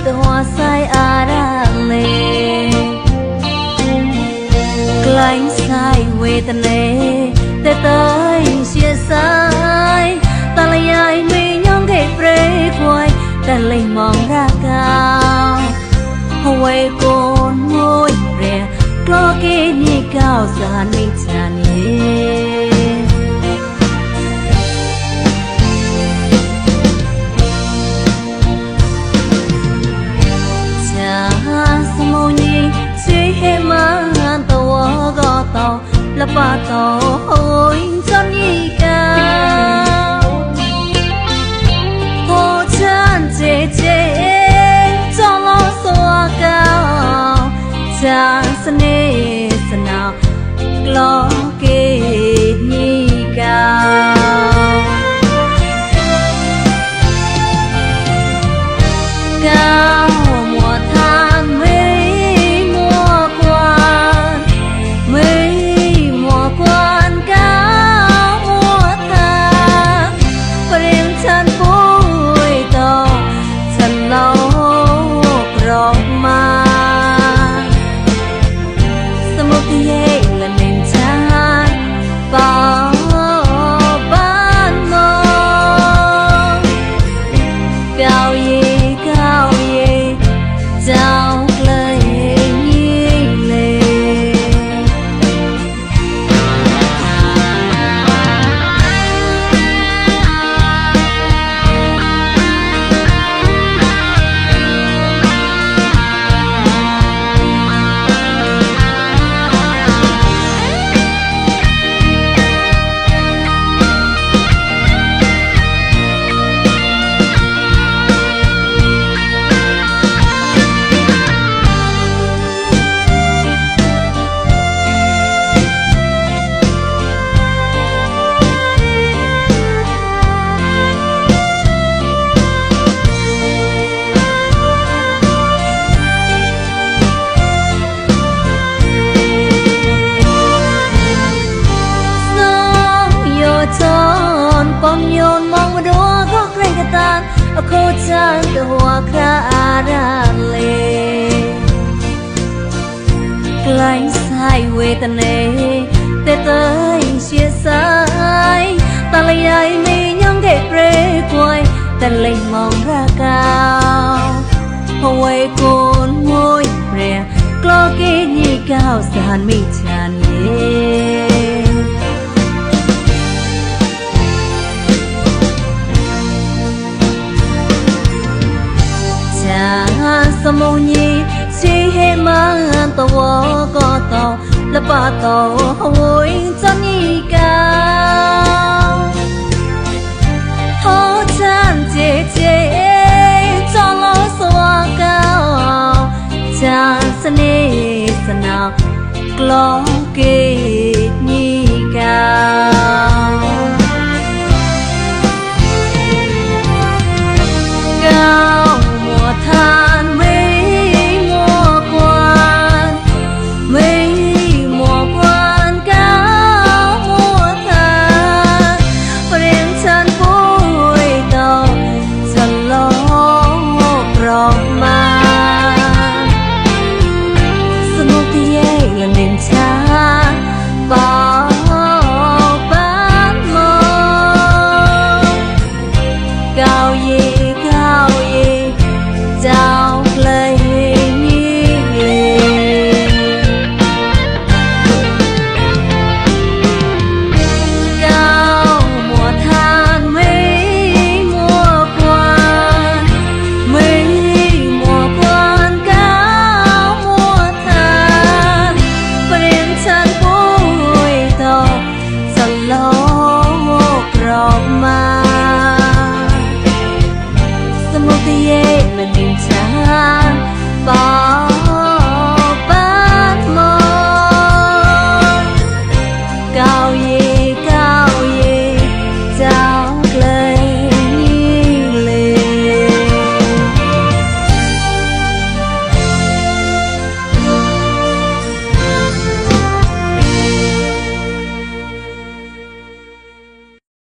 the hoa sai ara le Klein sai we the ne te tai sia sai ta la yai mi nhong ke pre khoi ta lei mong ra cao Hoi con ngôi re klo ke ni cao san mi chan ye la pa to oi chan ni cao ho chan che che cho lo soa cao cha sne snao lo ke ni cao cao mùa than Aku cantik wakra arale Klein sai we tane te tai sia sai ta la yai mi nhong ke pre khoi ta lei mong ra cao Hoi con ngôi pre klo ke ni cao san mi chan ye Samo nhi si he man to wo ko to la pa to hoi chan ni cao ho chan che che cho lo soa cao chan sne snao klo ke ni cao cao mùa than Roma